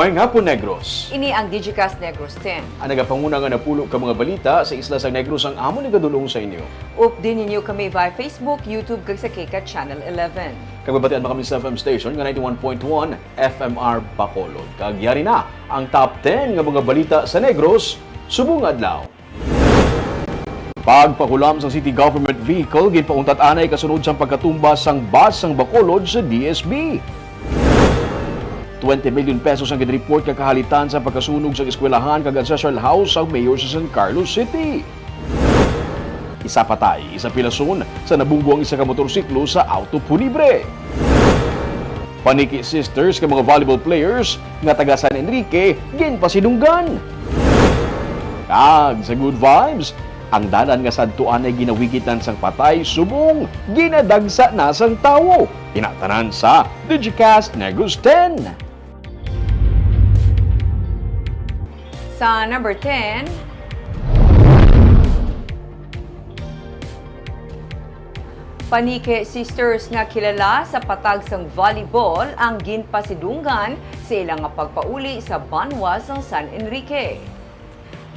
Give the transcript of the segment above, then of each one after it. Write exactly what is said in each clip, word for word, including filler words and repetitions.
Maayong hapon, Negros. Ini ang Digicast Negros ten. Ang nagapanguna nga napulo ka mga balita sa isla sang Negros ang amon igadul-ong sa inyo. Updi ninyo kami via Facebook, YouTube, kag sa KCAT Channel eleven. Kag mabatian man kami sa F M station nga ninety-one point one F M R Bacolod. Kag yari na ang top ten nga mga balita sa Negros subong nga adlaw. Pagpakulam sang city government vehicle ginpauntat anay kasunod sang pagkatumba sang bus sang Bacolod sa D S B. Twenty million pesos ang ginreport nga kahalitan sa pagkasunog sang eskwelahan kag ancestral house sang mayor sa San Carlos City. Isa patay, isa pilason sa nabunggo ang isa ka motorsiklo sa auto pulibre. Paniki Sisters nga mga volleyball players nga taga San Enrique ginpasidunggan. Kag sa good vibes, ang dalan nga sadto anay ginawigitan sang patay subong ginadagsa na sang tawo. Ina tanan sa Digicast Negros ten. Sa number ten, Panique Sisters nga kilala sa patag sang volleyball ang ginpasidunggan sa ila nga pagpauli sa banwa sang San Enrique.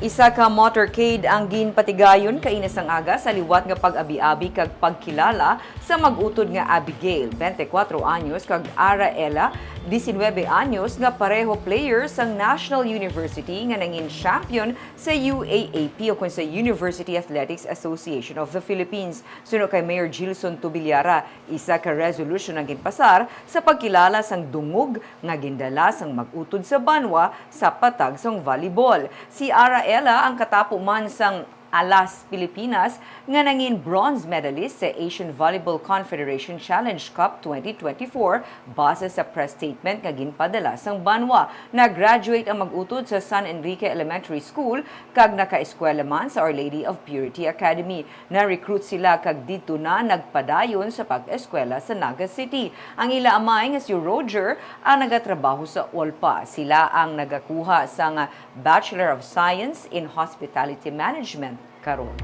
Isa ka motorcade ang ginpatigayon kaina sang aga sa liwat nga pag-abi-abi kag pagkilala sa mag-utod nga Abigail, twenty-four anyos, kag Araela, diecinuebe anyos, nga pareho player sang National University nga nangin champion sa U A A P, o kon sa University Athletics Association of the Philippines. Suno kay Mayor Gilson Tubiliara, isa ka resolution ang ginpasar sa pagkilala sang dungog nga gindala sang mag-utod sa banwa sa patag sang volleyball. Si Araela ang katapo man sang Alas Pilipinas nga nangin bronze medalist sa Asian Volleyball Confederation Challenge Cup twenty twenty-four, base sa press statement nga ginpadala sang banwa. Nag-graduate ang mag-utod sa San Enrique Elementary School kag nakaeskwela man sa Our Lady of Purity Academy. Na-recruit sila kag didto na nagpadayon sa pag-eskwela sa Naga City. Ang ila amay nga si Roger ang nagatrabaho sa OLPA. Sila ang nagakuha sang Bachelor of Science in Hospitality Management karon.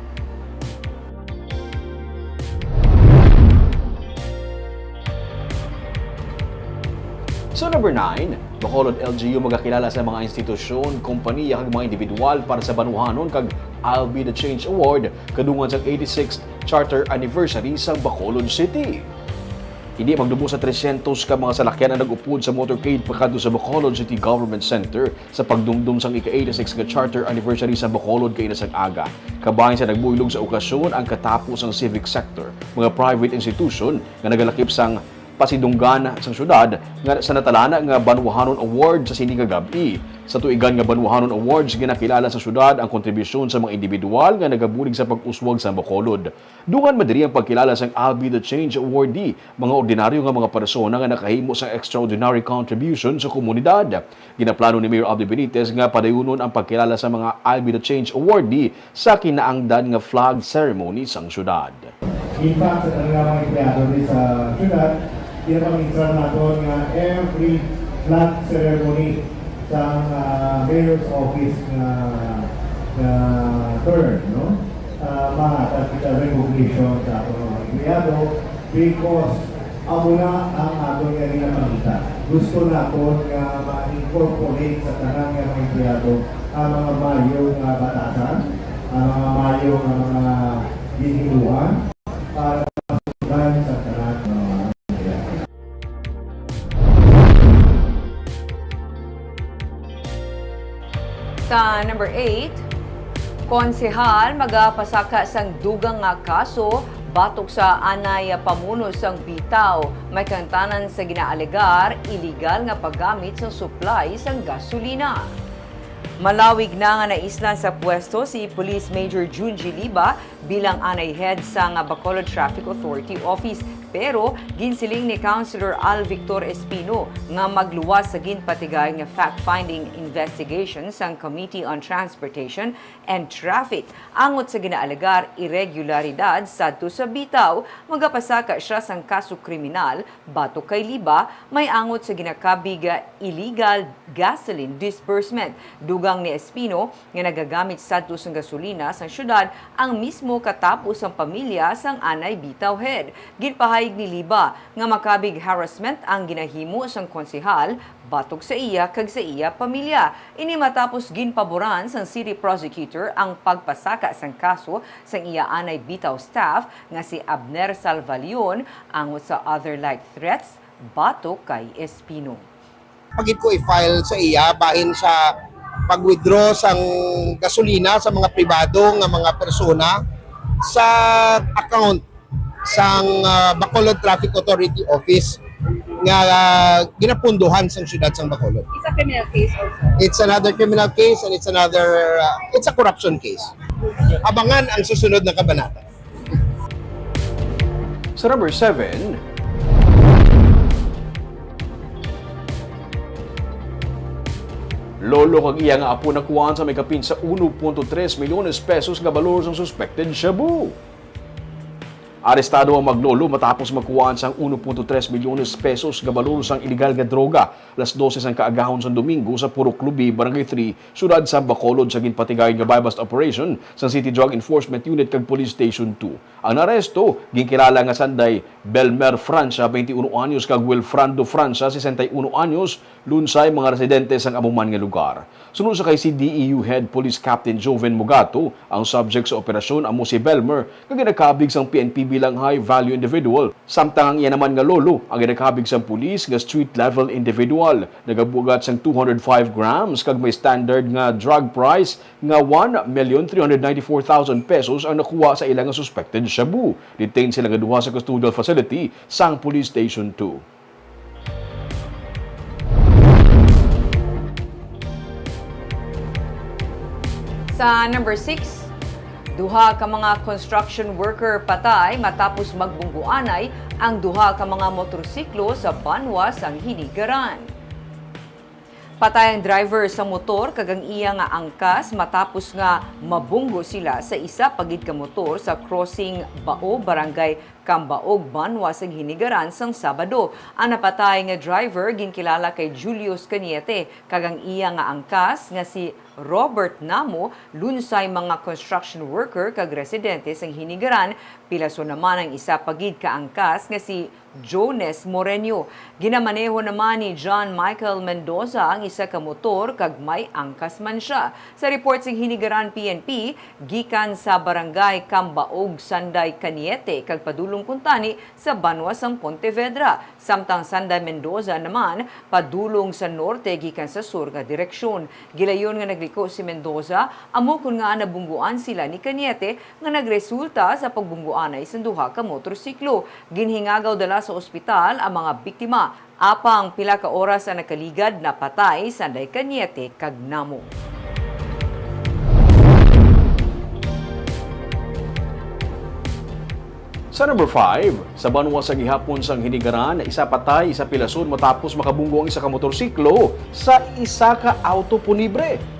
Sa number nine, Bacolod L G U magakilala sa mga institusyon, kompanya, kag mga individual para sa Banwahanon kag I'll Be the Change Award kadungan sang eighty-sixth Charter Anniversary sa Bacolod City. Hindi magdubos sa tresyentos ka mga salakyan ang nag-upod sa motorcade pakadto sa Bacolod City Government Center sa pagdumdom sang ika-eighty-six nga Charter Anniversary sa Bacolod kaina sang aga. Kabahin sa nagbuylog sa okasyon ang katapo sang civic sector, mga private institution nga nagalakip sang pasidunggan sang syudad nga sa natalana nga Banwahanon Award sa sini nga gab-i. Sa tuigan nga Banwahanon Awards, ginakilala sa syudad ang kontribusyon sa mga individual nga nagabulig sa pag-uswag sa Bacolod. Dungan man diri ang pagkilala sang I'll Be the Change Awardee, mga ordinaryo nga mga persona nga nakahimo sang extraordinary contribution sa komunidad. Ginaplano ni Mayor Abdi Benitez nga padayunon ang pagkilala sa mga I'll Be the Change Awardee sa kinaangdan nga flag ceremony sang syudad. In fact, sa tanan nga mga empleyado diri sa syudad, ginapanginsan naton nga every flag ceremony sa, ah, mayor's office nga, nga term, no? Ah, mahatag kita recognition sa aton mga empleyado because amo na ang aton nga ginapangita. Gusto naton nga ma-incorporate sa tanan nga mga empleyado ang mga maayo nga batasan, ang mga maayo nga mga ginhimuan para masundan sa tanan nga mga empleyado. Sa number eight, konsehal magapasaka sang dugang nga kaso batok sa anay pamuno sang Bitao, may kaangtanan sa ginaalegar iligal nga paggamit sang supply sang gasolina. Malawig na nga naislan sa pwesto si Police Major Junji Liba bilang anay head sang Bacolod Traffic Authority Office, pero ginsiling ni Councilor Al Victor Espino nga magluwas sa ginpatigayon nga fact-finding investigation sang Committee on Transportation and Traffic angot sa ginaalegar iregularidad sadto sa Bitao. Magapasaka sia sang kaso kriminal batok kay Liba, may angot sa ginakabig nga illegal gasoline disbursement. Dugang ni Espino nga nagagamit sadto sang gasolina sang syudad ang mismo katapo sang pamilya sang anay Bitao head. Ginpahayag ni Liba nga makabig harassment ang ginahimo sang konsehal batok sa iya kag sa iya pamilya. Ini matapos ginpaboran sang city prosecutor ang pagpasaka sang kaso sang iya anay bitaw staff nga si Abner Salvalion angot sa other like threats batok kay Espino. Pagid ko i-file sa iya bahin sa pag-withdraw sang gasolina sa mga pribado nga mga persona sa account sang ah, Bacolod Traffic Authority Office nga ah, ginapundohan sang siyudad sang Bacolod. It's a criminal case also. It's another criminal case and it's another, ah, it's a corruption case. Abangan ang susunod na kabanata. Sa number seven, lolo kag iya nga apo nakuhaan sa may kapin sa uno punto tres milyones pesos nga balor sang suspected shabu. Arestado ang maglolo matapos makuhaan sang uno punto tres milyones pesos nga balor sang iligal nga droga alas dose sang kaagahon sang Domingo sa Purok Lubi, Barangay three, siyudad sang Bacolod sa ginpatigayon nga buy-bust operation sang City Drug Enforcement Unit kag Police Station two. Ang naaresto, ginkilala nga sanday Belmer Francia, twenty-one anyos, kag Wilfrando Francia, sesenta y uno anyos, lunsay mga residente sang amo man nga lugar. Suno sa kay C D E U Head Police Captain Joven Mugato, ang subject sa operasyon amo si Belmer nga ginakabig sang P N P bilang high value individual, samtang ang iya naman nga lolo ang ginakabig sang pulis nga street level individual. Nagabugat sang two hundred five grams kag may standard nga drug price nga one million three hundred ninety-four thousand pesos ang nakuha sa ila nga suspected shabu. Detained sila nga duha sa custodial facility sang Police Station two. Sa number six, duha ka mga construction worker patay matapos magbungguanay ang duha ka mga motorsiklo sa banwa sang Hinigaran. Patay ang driver sa motor kag ang iya nga angkas matapos nga mabunggo sila sa isa pa gid ka motor sa crossing Bao, Barangay Kambaog, banwa sang Hinigaran sang Sabado. Ang napatay nga driver ginkilala kay Julius Cañete kag ang iya nga angkas nga si Robert Namo, lunsay mga construction worker kag residente sang Hinigaran. Pilason naman ang isa pa gid ka angkas nga si Jones Moreno. Ginamaneho naman ni John Michael Mendoza ang isa ka motor kag may angkas man sia. Sa report sang Hinigaran P N P, gikan sa Barangay Kambaog sanday Cañete kag padulong kuntani sa banwa sang Pontevedra, samtang sanday Mendoza naman padulong sa norte gikan sa sur nga direksyon. Gilayon nga nagliko si Mendoza amo kon ngaa nabungguan sila ni Cañete nga nagresulta sa pagbungguanay sang duha ka motorsiklo. Ginhingagaw dala sa ospital ang mga biktima, apang pila ka oras ang nakaligad, napatay sanday Cañete kag Namo. Sa number five, sa banwa sa gihapon sang Hinigaran, isa patay, isa pilason matapos makabunggo ang isa ka motorsiklo sa isa ka auto punibre.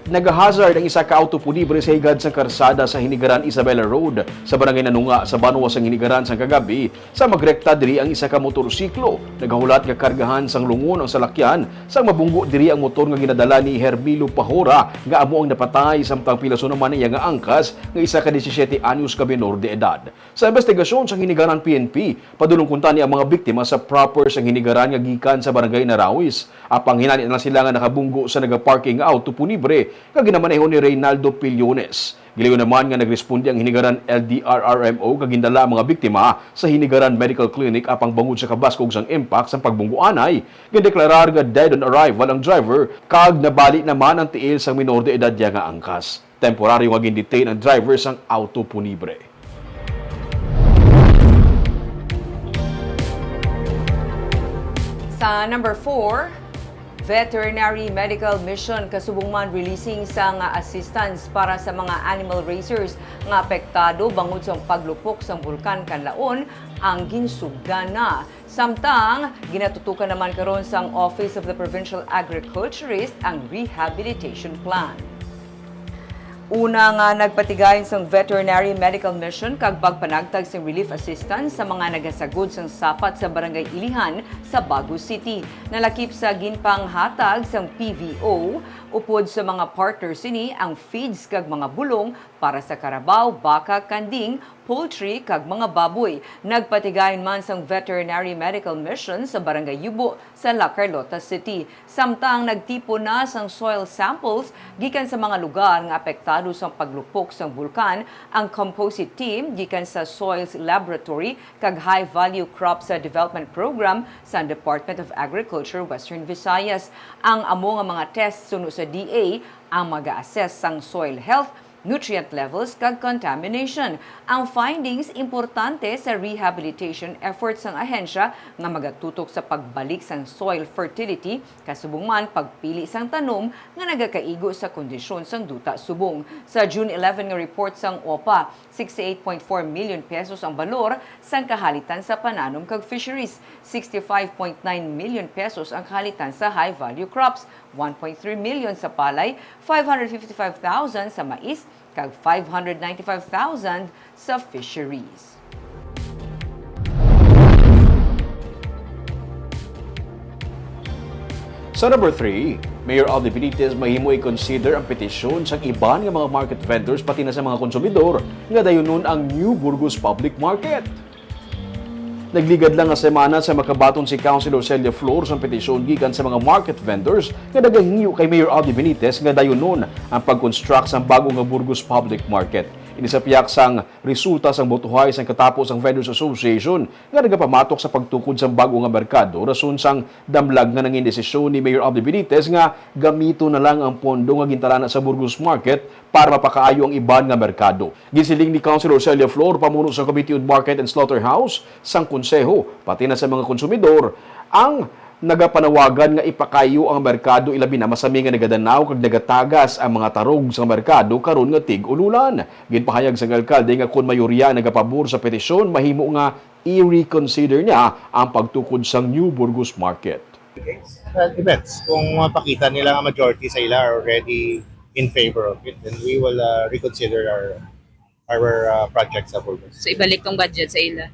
Nagahazard ang isa ka auto punibre sa higad sang karsada sa Hinigaran Isabela Road sa Barangay Nanunga sa banwa sang Hinigaran sang kagabi. Sa magrekta diri ang isa ka motorsiklo, nagahulat nga kargahan sang lungon ang salakyan. Sang mabunggo diri ang motor nga ginadala ni Hermilo Pahora nga amo ang napatay, samtang pilason naman ang iya nga angkas nga isa ka disisiete anyos ka menor de edad. Sa investigasyon sang Hinigaran P N P, padulong kuntani ang mga biktima sa proper sang Hinigaran nga gikan sa Barangay Narawis. Apang hinani na sila nga nakabunggo sa nagaparking nga auto punibre nga ginamaneho ni Reynaldo Pillones. Gilayon naman nga nagresponde ang Hinigaran L D R R M O kag gindala ang mga biktima sa Hinigaran Medical Clinic, apang bangod sa kabaskog sang impact sang pagbungguanay, gindeklarar nga dead on arrival ang driver kag nabali naman ang tiil sang minor de edad niya nga angkas. Temporaryo nga gindetain ang driver sang auto punibre. Sa number four, Veterinary Medical Mission kasubong man releasing sang assistance para sa mga animal raisers nga apektado bangod sa paglupok sang Bulkan Kanlaon ang ginsugdan na. Samtang, ginatutukan naman karon sang Office of the Provincial Agriculturist ang rehabilitation plan. Una nga nagpatigayon sang Veterinary Medical Mission kag pagpanagtag sang relief assistance sa mga nagasagod sang sapat sa Barangay Ilihan sa Bago City. Nalakip sa ginpanghatag sang P V O, upod sa mga partners sini ang feeds kag mga bulong para sa karabaw, baka, kanding, poultry kag mga baboy. Nagpatigayon man sang veterinary medical mission sa Barangay Yubo sa La Carlota City. Samtang nagtipon na sang soil samples gikan sa mga lugar nga apektado sang paglupok sang bulkan ang composite team gikan sa Soils Laboratory kag High Value Crops Development Program sa Department of Agriculture Western Visayas. Ang amo nga mga test suno sa D A ang mag-assess sang soil health, nutrient levels, kag contamination. Ang findings importante sa rehabilitation efforts sang ahensya nga magatutok sa pagbalik sang soil fertility, kasubong man pagpili sang tanom nga nagakaigo sa kondisyon sang duta subong. Sa June eleven nga report sang opa, sixty-eight point four million pesos ang balor sang kahalitan sa pananom kag fisheries, sixty-five point nine million pesos ang kahalitan sa high value crops, one point three million sa palay, five hundred fifty-five thousand sa mais, kag five hundred ninety-five thousand sa fisheries. Sa number three, Mayor Aldi Benitez mahimo i-consider ang petisyon sang iban nga mga market vendors pati na sa mga konsumidor nga dayunon ang New Burgos Public Market. Nagligad lang nga semana sa makabaton si Councilor Celia Flor sang petisyon gikan sa mga market vendors nga nagahingyo kay Mayor Aldi Benitez nga dayunon ang pag-construct sang bago nga Burgos Public Market. Ini sa pihak sang resulta sang botohay sang katapo sang Vendors Association nga nagapamatok sa pagtukod sang bago nga merkado rason sang damlag nga nangin desisyon ni Mayor Aldi Benitez nga gamiton na lang ang pondo nga gintalana sa Burgos Market para mapakaayo ang iban nga merkado. Ginsiling ni Councilor Celia Flor, pamuno sa Committee on Market and Slaughterhouse sang Konseho, pati na sa mga konsumidor, ang nagapanawagan nga ipakaayo ang merkado, ilabi na masami nga nagadanaw kag nagatagas ang mga tarog sa merkado karon nga tig-ululan. Ginpahayag sang alkalde nga kon mayoriya nagapabor sa petisyon, mahimo nga i-reconsider niya ang pagtukod sang New Burgos Market. Well, depends. Kung mapakita nila nga majority sa ila are already in favor of it, then we will uh, reconsider our our uh, project sa Burgos. So, ibalik tong budget sa ila.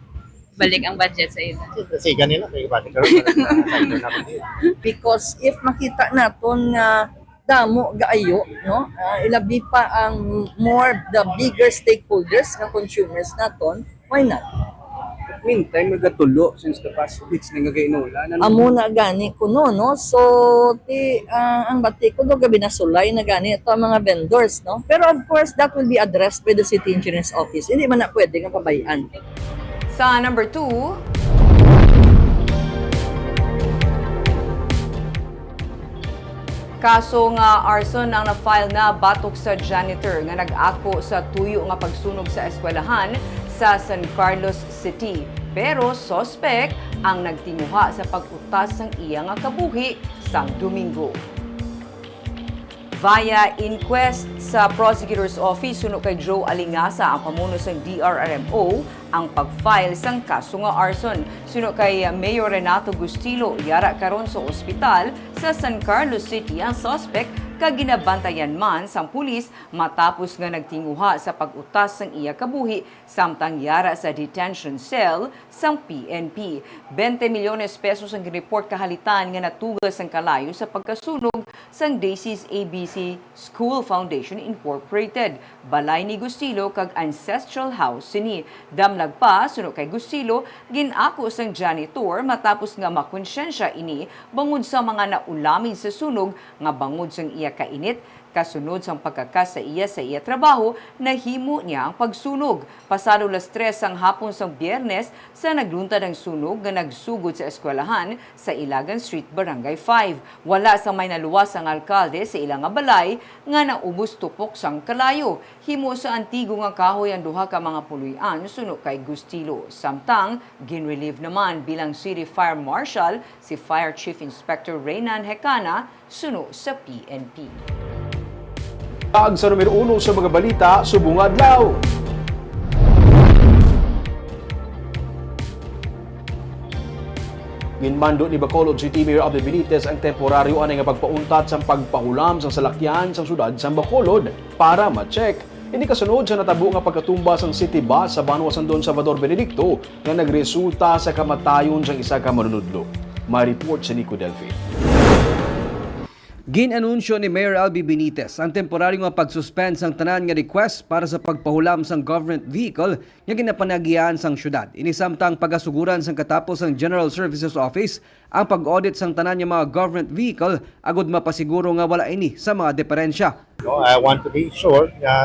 Balik ang budget sa ila. Kasi ganun lang, kaya bakit karon, nag-, nag-, nag-, Because if makita naton nga damo gaayo, no? Ah, ilabi pa ang more the bigger stakeholders nga consumers naton, why not? Meantime, nagatulo since the past weeks na nga gainulan. Ano Amo na gani kuno, no? So, ti, ah, ang bati ko do gabi na sulay na gani ito ang mga vendors, no? Pero of course, that will be addressed by the city engineer's office. Hindi man na pwede nga pabayaan. Sa number two, kaso nga arson ang na-file na batok sa janitor nga nag-ako sa tuyo nga pagsunog sa eskwelahan sa San Carlos City. Pero suspek ang nagtinguha sa pag-utas sang iya nga kabuhi sang Domingo. Via inquest sa Prosecutor's Office suno kay Joe Alingasa ang pamuno sang D R R M O ang pag-file sang kaso nga arson. Suno kay Mayor Renato Bustillo, yara karon sa ospital sa San Carlos City ang suspek kag ginabantayan man sang pulis matapos nga nagtinguha sa pag-utas sang iya kabuhi samtang yara sa detention cell sang P N P. Twenty milyones pesos ang report kahalitan nga natuga sang kalayo sa pagkasunog sang Daisys A B C School Foundation Incorporated, balay ni Gustilo kag ancestral house sini. Damlag pa, suno kay Gustilo, gin-ako sang janitor matapos nga makonsyensya ini bangod sa mga naulamig sa sunog nga bangod sang iya kainit, kasunod sang pagkakas sa iya sa iya trabaho, nahimo niya ang pagsunog. Pasado las tres sang hapon sang Biyernes sa nagluntad ang sunog nga nagsugod sa eskwelahan sa Ilagan Street, Barangay five. Wala sa may naluwas ang alkalde sa ila nga balay nga naubos tupok sang kalayo. Himo sa antigo nga kahoy ang duha ka mga puloy-an suno kay Gustilo. Samtang, ginrelieve naman bilang City Fire Marshal si Fire Chief Inspector Reynan Hecana suno sa P N P. Ag sa numero uno sa mga balita subong adlaw. Ginmando ni Bacolod City Mayor Abel Benitez ang temporaryo anay nga pagpauntat sang pagpahulam sang salakyan sang siyudad sang Bacolod para ma-check. Ini kasunod sa natabo nga pagkatumba sang city bus sa banwa sang Don Salvador Benedicto nga nagresulta sa kamatayon sang isa ka manunudlo. May report si Nico Delfin. Gin-anunsyo ni Mayor Albi Benitez ang temporaryo nga pag-suspend sang tanan nga request para sa pagpahulam sang government vehicle nga ginapanagian sang syudad. Ini samtang pagasuguran sang katapos sang General Services Office ang pag-audit sang tanan nga mga government vehicle agud mapasiguro nga wala ini sa mga diferensya. No, I want to be sure nga,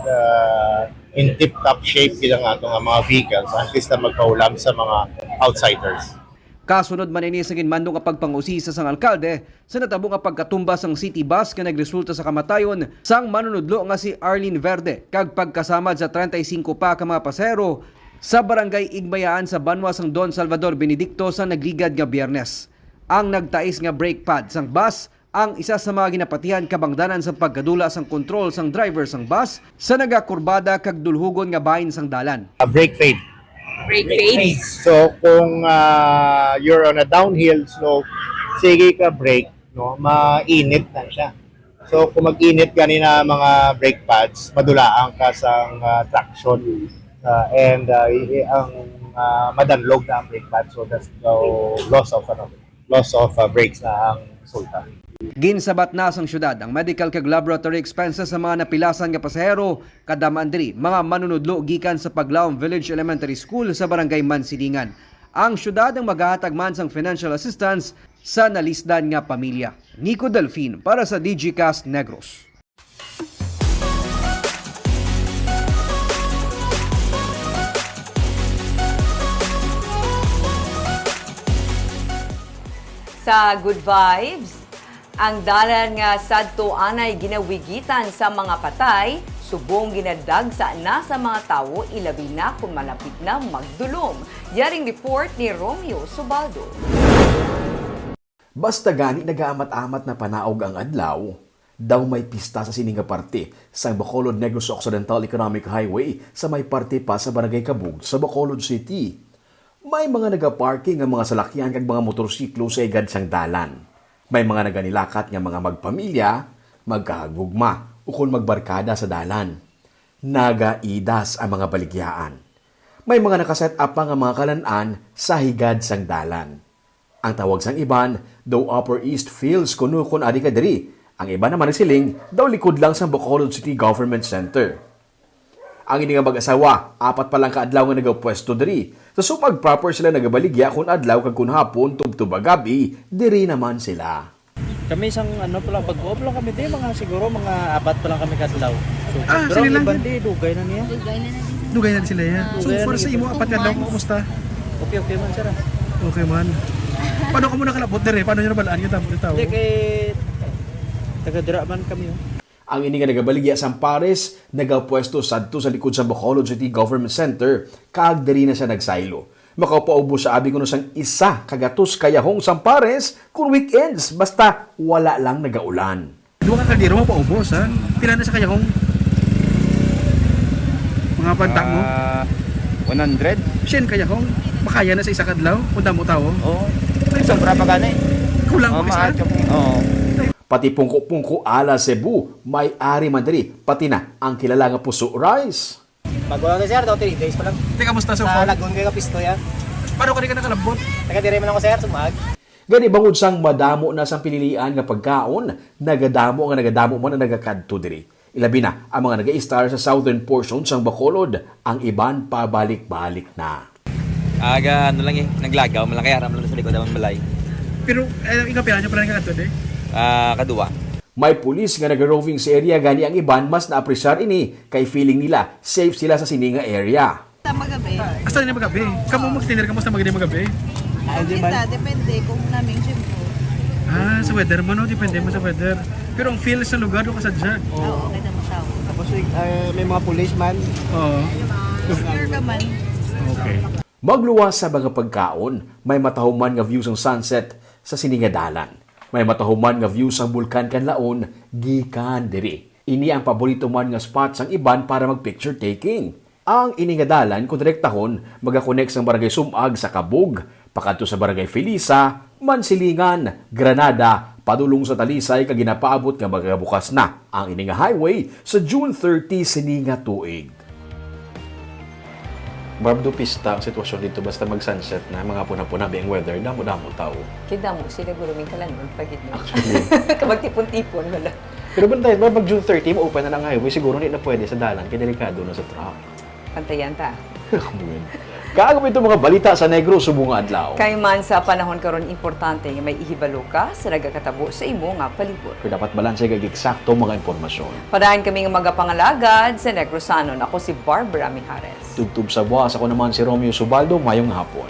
uh, in tip-top shape gid ang ato nga mga vehicles, at least na magpahulam sa mga outsiders. Kasunod man ini sa ginmando nga pagpangusisa sang alkalde sa natabo nga pagkatumba sang city bus nga nagresulta sa kamatayon sang manunudlo nga si Arlene Verde kag pagkasamad sa treinta y cinco pa ka mga pasahero sa barangay Igmayaan sa banwa sang Don Salvador Benedicto sa nagligad nga Biyernes. Ang nagtais nga brake pad sang bus ang isa sa mga ginapatihan kabangdanan sa pagkadula sang kontrol sang driver sang bus sa nagakurbada kag dulhugon nga bahin sang dalan. A brake fade. Brake fade. So kung, ah, you're on a downhill slope, sige ka brake, no, mainit na siya. So kung mag-init gani na mga brake pads, madulaang ka sang, ah, traction, ah, and, ah, i- ang, ah, madanlog na ang brake pad, so that's the loss of, ano, loss of, ah, brakes na ang resulta. Ginsabat na sang syudad ang medical kag laboratory expenses sa mga napilasan nga pasahero, kadam-an diri mga manunudlo gikan sa Paglaom Village Elementary School sa Barangay Mansilingan. Ang syudad ang magahatag man sang financial assistance sa nalisdan nga pamilya. Nico Delfin para sa Digicast Negros. Sa good vibes, ang dalan nga sadto anay ginawigitan sa mga patay, subong ginadagsa na sa mga tawo, ilabi na kon malapit na magdulom. Yaring report ni Romeo Subaldo. Basta gani nagaamat-amat na panaog ang adlaw, daw may pista sa sini nga parte sang Bacolod Negros Occidental Economic Highway sa may parte pa sa Barangay Cabug sa Bacolod City. May mga nagaparking nga mga salakyan kag mga motorsiklo sa higad sang dalan. May mga naganilakat nga mga magpamilya, magkahagugma, ukon magbarkada sa dalan. Nagaidas ang mga baligyaan. May mga naka-set up pa nga mga kalan-an sa higad sang dalan. Ang tawag sang iban daw Upper East Fields kuno kon ari ka diri. Ang iban naman nagsiling daw likod lang sang Bacolod City Government Center. Ang ini nga mag-asawa, apat pa lang ka adlaw nga nagapwesto diri. Sa sumag proper sila nagabaligya kon adlaw kag kon hapon, tubtob gab-i, diri naman sila. Kami sang ano pa lang, bag-o pa lang kami di, mga siguro mga apat pa lang kami ka adlaw. So, Ah, pero ang sila lang? Iban di, dugay na niya. Dugay na na din. Dugay na sila yan. So Dugay na far sa imo, apat ka adlaw, kumusta? Okay, okay man, sir, ah. Okay man. Paano ka mo nakalabot diri? Paano nyo nabalaan yung damo ng tao? Hindi, kay taga-dira man kami, oh. Ang ini nga nagabaligya sang pares, nagapwesto sadto sa likod sa Bacolod City Government Center, kag diri na siya nagsaylo. Makapaubos sa abi kuno sang isa ka gatos ka yahong sang pares kon weekends, basta wala lang nagaulan. Duha ka kaldero mo paubos, ha? Pila na sa kayahong? Mga panta mo? Ah, one hundred. Siyam kayahong? Makaya na sa isa ka adlaw? Kung damo tao? Oo. Ay, sobra pa gani. Kulang Oo, pa isa? Maachok. Oo. Pati pungko-pungko ala Cebu, may ari man diri, pati na ang kilala nga Puso Rice. Bago lang na, sir, daw three days pa lang. Di, kamusta so Sa far? Lagun kayo kapisto yan. Paano ka di ka nakalabot? Taga dire man ako, sir, sumag. Gani, bangod sang madamo na sang pinilian nga pagkaon, nagadamo nga nagadamo man ang nagakadto diri. Ilabi na ang mga naga-istar sa southern portion sang Bacolod, ang iban pabalik-balik na. Aga, ano lang eh, naglagaw, malaki haram lang sa likod ng balay. Pero, eh, ikaw, pila nyo pala nagkakadto, di? Ah, kadua. May pulis nga naga-roving sa area, gani ang iban mas naapresyar ini kay feeling nila safe sila sa sini nga area. Sa magabi. Hasta na magabi. Kamo magtiner, kamusta magdi magabi? Ay, di ba? Kita, depende kung naming gym po. Ah, sa weather man, no? Depende man sa weather. Pero ang feel sa lugar, do kasadya. Oo, okay na mo tao. Tapos, eh, may mga policeman. Oo. Sure ka man. Okay. Magluwas sa mga pagkaon, may matahuman nga view sang sunset sa sini nga dalan. May matahuman nga view sang Bulkan Kanlaon gikan diri. Ini ang paborito man nga spot sang iban para mag-picture taking. Ang ini nga dalan, kung direktahon, magakonek sang Barangay Sumag sa Cabug, pakadto sa Barangay Felisa, Mansilingan, Granada, padulong sa Talisay, kag ginapaabot nga magabukas na ang ini nga highway sa June thirty sini nga tuig. Barb, do pista ang sitwasyon dito basta mag-sunset na, mga puna-puna ang weather, damo-damo tao. Kay damo sila guro ming kalanon pagid no. Actually. Kapag tipon-tipon wala. Pero bantay, Barb, pag June thirty, open na ang highway, siguro hindi na pwede sa dalan, kay delikado na sa truck. Pantayan ta. Kaagom ito mga balita sa Negros subong nga adlaw. Kay man sa panahon karon importante nga may ihibalo ka sa nagakatabo sa imo nga palibot. Pero dapat balanse kag eksakto mga impormasyon. Padayon kami nga magapangalagad sa Negrosanon. Ako si Barbara Mijares. Tubtob sa buwas, ako naman si Romeo Subaldo. Mayong hapon.